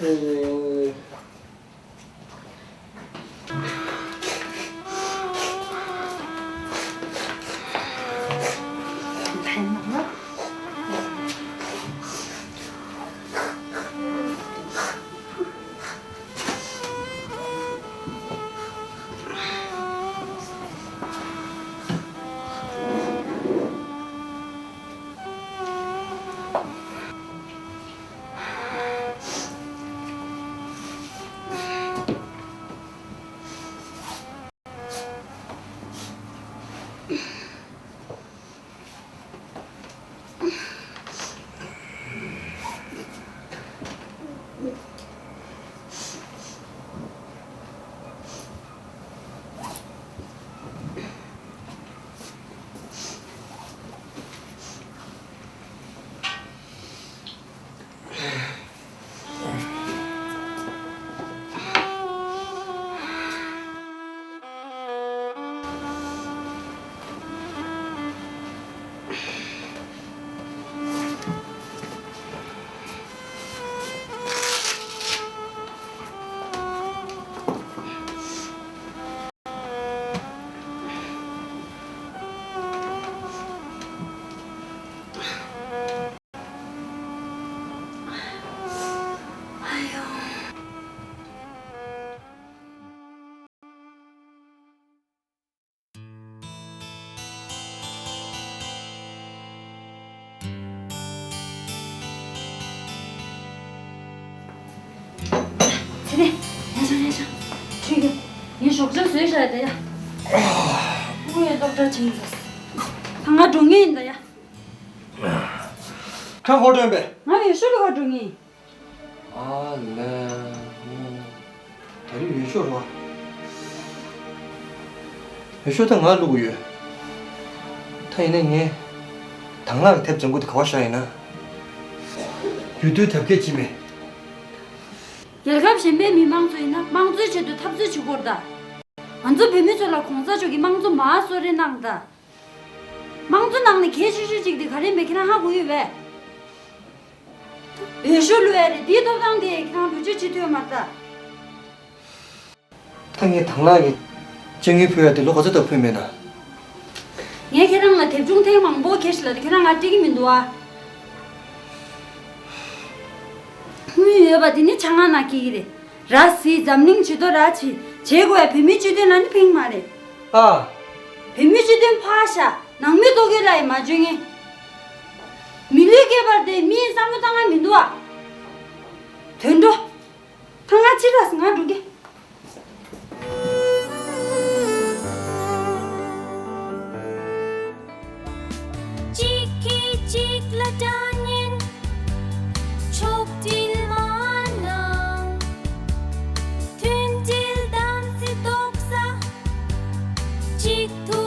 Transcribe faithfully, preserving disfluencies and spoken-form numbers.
ཨེ། ཞོགས་ཇ་བཟོས་བཞག་ཡོད་ད་ཡ། དངུལ་ཡོད་སྟོབས་འདྲ་བྱིན་ཟེར། ད་ང་འགྲོ་ངེས་ཡིན་ད་ཡ། ཁྲང་ཧོ་ཀྲོན་པས། ང་ཡོད་ཤུལ་ལ་ཁ་འགྲོ་ངེས་ཡིན། ཨ་ལས། ད་རེས་ཡོད་ཤོག་རོ། ཡོད་ཤོག་ད་ང་བླུག་གི་ཡོད། ད་ཡིན་ན་ངས། དང་བླངས་ཀྱི་དེབ་ལྗང་ཁུ་དེ་ག་བ་བཞག་ཡིན་ན། ཡུལ་དུས་ཐབས་མཁས་ཅི་མེད། རྒྱལ་ཁབ་གཞན་པའི་མི་མང་ཚོ་ཡིན་ན་དམངས་གཙོའི་ཆེད་དུ་འཐབ་རྩོད་བྱེད་དགོས་རེད་ད། ང་ཚོ་བོད་མི་ཚོ་ལ་གོང་ས་མཆོག་གིས་དམངས་གཙོ་མར་གསོལ་རས་གནང་ད། དམངས་གཙོ་ནང་ནས་གལ་ཆེ་ཤོས་གཅིག་དེ་ག་རེ་མེད་ཁྱེད་རང་ཧ་གོ་ཡོད་པས། འོས་ཤོག་བླུགས་ཡ་རེད། དེའི་ཐོབ་ཐང་དེ་ཁྱེད་རང་བེད་སྤྱོད་བྱེད་ཐུབ་ཡོད་མ་རེད་ད། ད་ངས་དང་བླངས་ཀྱི་སྤྱོད་ངན་ཕུལ་ཡ་དེ་ལོ་ག་ཚོད་ལྟར་ཕུལ་མེད་ན། ངས་ཁྱེད་རང་ལ་དེབ་ཆུང་ཐེངས་མང་པོ་ཁྱེར་ཤི་ལ་དེ་ཁྱེད་རང་ང་སྤྲད་ཀྱི་མི་འདུག་ཨ། དངུལ་ཡོད་པ་དེ་ནི་ཆ་ང་ན་སྐྱེ་གི་རེད། ར་བཟི་འཛམ་གླིང་བྱི་དོ་ར་བྱི་བྱེད་དགོས་ཡ་བོད་མིའི་སྤྱི་དོན་ལ་ནི་ཕན་གྱི་མ་རེད། ཨ། བོད་མིའི་སྤྱི་དོན་ཕར་བཞག་ནང་མི་ལྟོ་གོས་ལ་ཡི་མ་བཅོས་ངེས། མི་ལུས་སྐྱེས་པར་དེ་མི་ཡི་བསམ་བློ་བཏང་ང་མི་འདུག་ཨ། དོན་འགྲོ། ད་ང་ཕྱིར་ར་ང་འགྲོ་གི། གཅིག་གིས་གཅིག་ལ་དགྲ་གཉེན། ཕྱོགས་སྒྲིལ་མ་གནང་། མཐུན་སྒྲིལ་དམ་སྲི་རྡོག་རྩ། གཅིག་ཐུག